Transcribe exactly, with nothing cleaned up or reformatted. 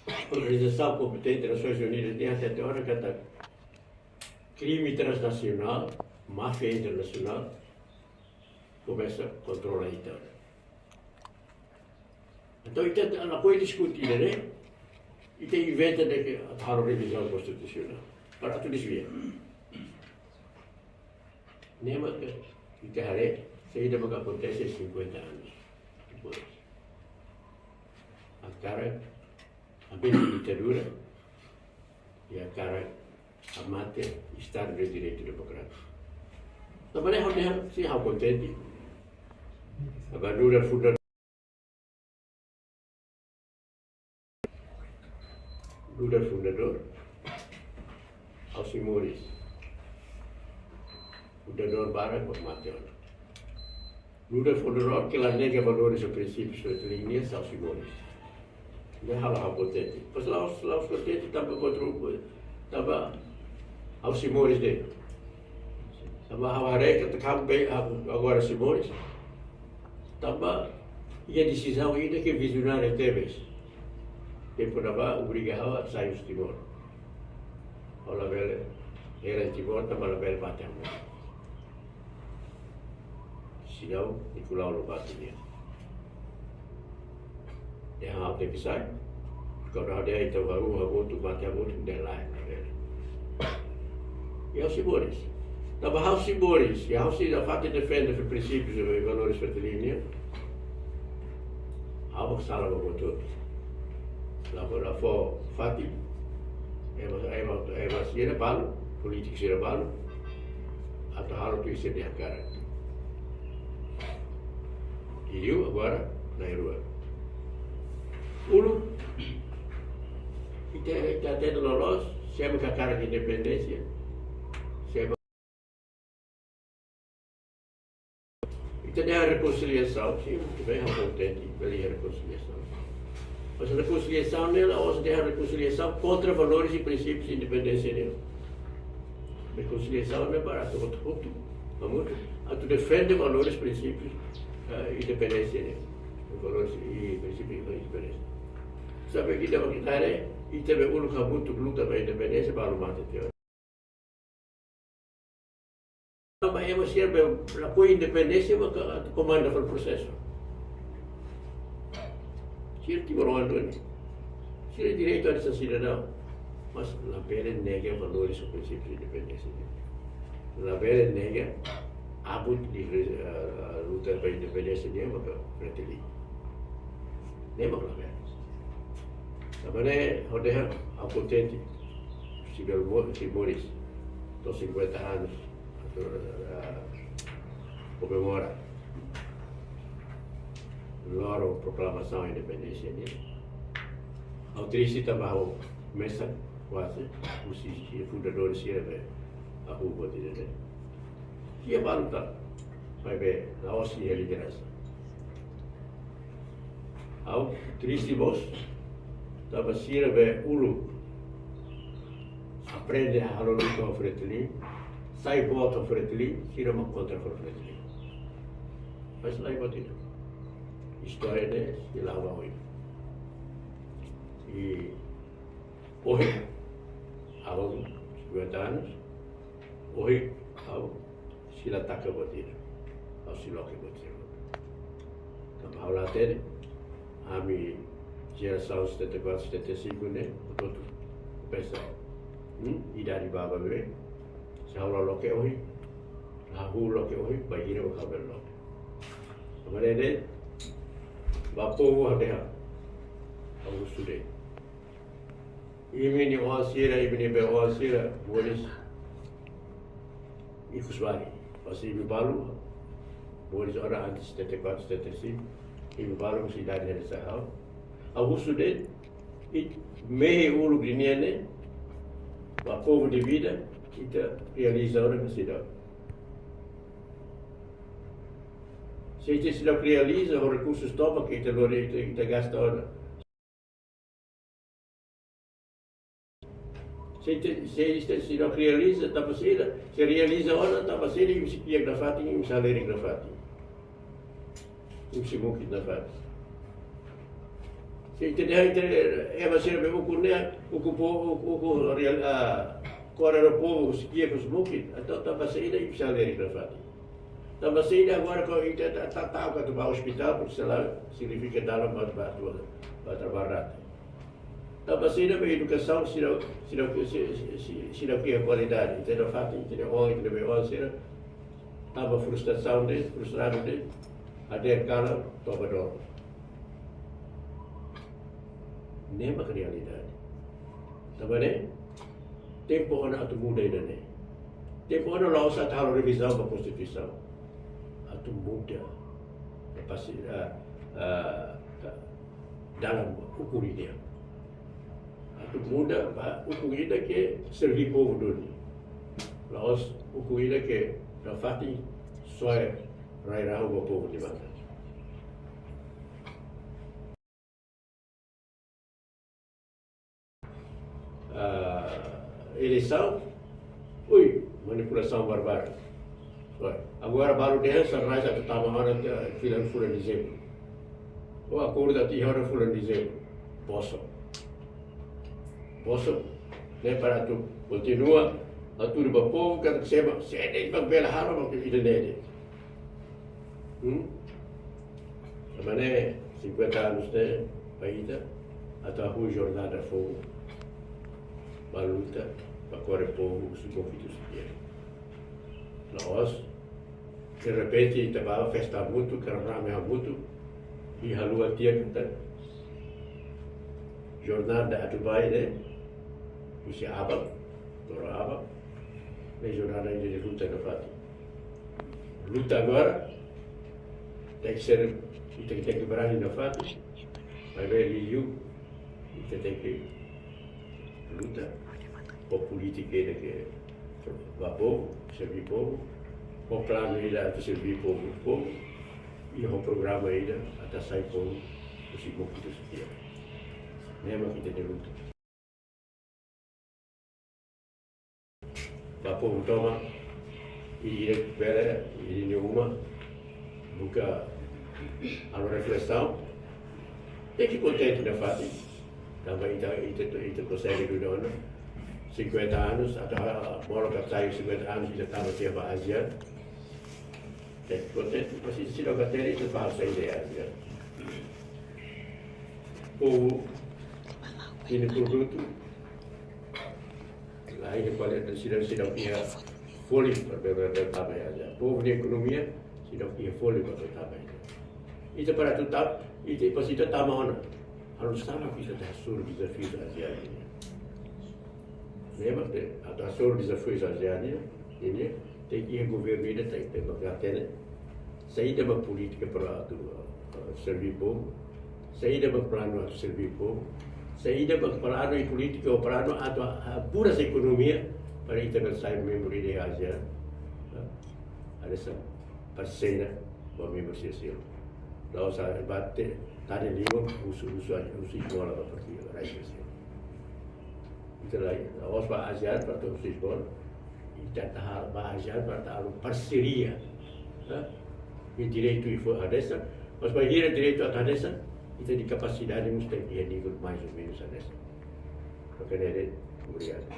organizasaun kompetente Nasoins Unidas nian hatete ona katak krime transnasionál, máfia internasionál, komesa kontrola ita. Entaun, ita, ita lakohi diskute ida-ne'e, ita inventa de'it atu halo revizaun konstitusionál para atu desvia. Ne'e mak ita haree saida mak akontese cinquenta anos depois. Hakarak habis ditadura, i hakarak hamate Estadu de Direitu Demokrátiku. Tanba ne'e ha'u dehan, sin, ha'u kontente. Agora, líder fundadór, líder fundadór, ha'u sei moris. Fundadór barak mak mate ona. Líder fundadór ke la nega valores ou prinsípius Fretilin nian, ha'u sei moris. Ne'e halo ha'u kontente. Mas la'ós, la'ós kontente tanba kontrolu, tanba ha'u sei moris de'it. Tanba ha'u haree katak ha'u be, ha'u agora sei moris. Tanba iha desizaun ida ke vizionáriu tebes. Tempu ne'ebá obriga ha'u atu sai husi Timor. Ha'u labele hela Timor, tanba labele mate ha'u. Seidauk Nicolau Lobato nian. Dehan ha'u tenke sai. Kalau ha'u dehan ita haru, hamutuk, mate hamutuk, dehan lae, labele. I ha'u sei moris. Tanba ha'u sei moris, i ha'u sei nafatin defende prinsípius i valores Fretilin nian. Ha'u mak sala ba boto. La fó, la fó fatin. Ema, ema, ema sira balu, polítiku sira balu. Atu halo tuir sira-nia hakarak. I liu agora na'in-rua. Uluk, ita, ita hatene loloos, sé mak hakarak independénsia, sé mak, ita dehan rekonsiliasaun, sin, tuirmai ha'u kontente, bele iha rekonsiliasaun. Mas rekonsiliasaun ne'e la'ós dehan rekonsiliasaun kontra valores i prinsípius independénsia nian. Rekonsiliasaun ne'e para atu hotu-hotu, hamutuk, atu defende valores, prinsípius, eh, independénsia nian. Valores i prinsípius independénsia. Sabe, ita bagi tare, ita be uluk hamutuk luta ba independénsia, balu mate tiha ona. Tanba ema sira be lakohi independénsia, maka komanda fali prosesu. Sira timoroan duni. Sira direitu hanesan sidadaun. Mas labele nega valores ou prinsípius independénsia. Labele nega abut di, eh, luta ba independénsia nian maka Fretilin. Ne'e mak labele. Tanba ne'e, ha'u dehan, ha'u kontente. Sei bele mo-, sei moris. To'o cinquenta anos. Atu, eh, komemora loron proklamasaun independénsia nian. Ha'u triste tanba ha'u mesak kuaze husi fundadores sira be hahú buat ida-ne'e. Iha balu tan, maibé la'ós iha lideransa. Ha'u triste mós tanba sira be uluk aprende halo luta ho Fretilin, sai vota ho Fretilin, sira mak kontra ho Fretilin. Mas lae, buat ida. Istória ne'e sei la'o ba oin. I ohin, ha'u cinquenta anos, ohin, ha'u sei la taka buat ida. Ha'u sei loke buat ida. Tanba ha'u la hatene, ami jerasaun setenta e quatro, setenta e cinco ne'e, hotu-hotu pensa, hmm, idade bá ba beibeik, se ha'u la loke ohin, la hahú loke ohin, bainhira mak ha'u bele loke. Tanba ne'e, ba povu ha'u dehan, ha'u husu de'it. Imi-nia oan sira, imi-nia bei-oan sira, moris ikus barak. Mas imi balu, moris ona antes setenta e quatro, setenta e cinco, imi balu husi idade hanesan ha'u. Ha'u husu de'it, i mehi uluk ida-ne'e, ba povu nia vida, ita realiza ona ka seidauk. Se ita seidauk realiza, ho rekursus tomak ke ita lori, ita, ita gasta ona. Se ita, se ita seidauk realiza, tanba saida, se realiza ona, tanba saida, imi sei kiak nafatin, imi sei halerik nafatin. Imi sei mukit nafatin. Se ita dehan ita, ema sira be ukun ne'e, ukun povu, ukun, ukun real, ah, kore ho povu, husi kiak, husi mukit, entaun tanba saida ita presiza alerik nafatin? Tanba saida agora kuandu ita ta, ta, ta, kuandu ba ospitál, porque sei la signifika dalan ba, ba, ba, ba trabalho. Tanba saida be edukasaun sira, sira, si, si, si, sira iha kualidade, ita nafatin, ita-nia oan, ita-nia bei-oan sira, tanba frustrasaun de'it, frustradu de'it, hadeer kalan, toba dook. Ne'e mak realidade. Tanba ne'e, tempu ona atu muda ida-ne'e. Tempu ona la'ós atu halo revizaun ba Konstituisaun. Atu muda kapasi-, ah, ah, ka-, dalan ukun ida. Atu muda ba ukun ida ke serví povu duni. La'ós ukun ida ke nafatin soe rai-rahun ba povu nia matan. Ah, eleisaun, ui, manipulasaun bárbara. Oi, agora balu dehan sira rai atu tama ona, eh, fulan, fulan Dezembru. Ou akordu atu iha ona fulan Dezembru. Bosok. Bosok, ne'e para atu kontinua atu ba povu, katak sira, sira de'it mak bele halo, mak ida-ne'e de'it. Hmm? Tanba ne'e, cinquenta anos ne'e, ba ita, atu hahú jornada foun, ba luta, ba kore povu husi konflitu sira. La'ós, de repente, ita ba festa hamutuk, karnaval hamutuk, i haluha tiha katak jornada atu ba ne'e, husi aban, to'o aban, ne'e jornada ida de luta nafatin. Luta agora, tenke ser, ita tenke berani nafatin. Maibé liuliu, ita tenke luta ho polítika ida ke ba povu, serví povu, ho planu ida atu serví povu, povu, i ho programa ida atu hasai povu husi mukit sira. Ne'e mak ita-nia luta. Ba povu tomak, ida-idak bele, ida-idak nia uma, buka halo reflesaun. Tenke kontente nafatin, tanba ita, ita, ita konsege dudu ona. Cinquenta anos, atu, ah, molok atu sai cinquenta anos, ita tama tiha ba ASEAN. Tenke kontente, mas seidauk hatene ita ba saida ASEAN. Povu nia produtu, lae, kualidade sira, seidauk iha folin para bele, bele tama iha ASEAN. Povu nia ekonomia, seidauk iha folin para bele tama iha ASEAN. Ita para atu ta, ita, para ita tama ona, harus tama, ita tenke hasoru dezafiu ASEAN nian. Ne'e mak atu hasoru dezafiu ASEAN nian, tenke iha governu ida, tenke, tenke hatene saida mak polítika para atu, eh, serví povu, saida mak planu atu serví povu, saida mak planu i polítika ou planu atu, ah, buras ekonomia para ita bele sai membru ida ASEAN. Eh, hanesan parseira ba membru sira seluk. La'ós ba te, tadi lima, husu, husu, husu esmola ba partidu, rai sira seluk. Ita lae, la'ós ba ASEAN para atu husu esmola. Ita atu ba ASEAN para atu halo parseria, eh? I direitu i fó hanesan, mas bainhira direitu atu hanesan, ita-nia kapasidade mós tenke iha nivel mais ou menus hanesan. Oke, ne'e de'it, obrigadu.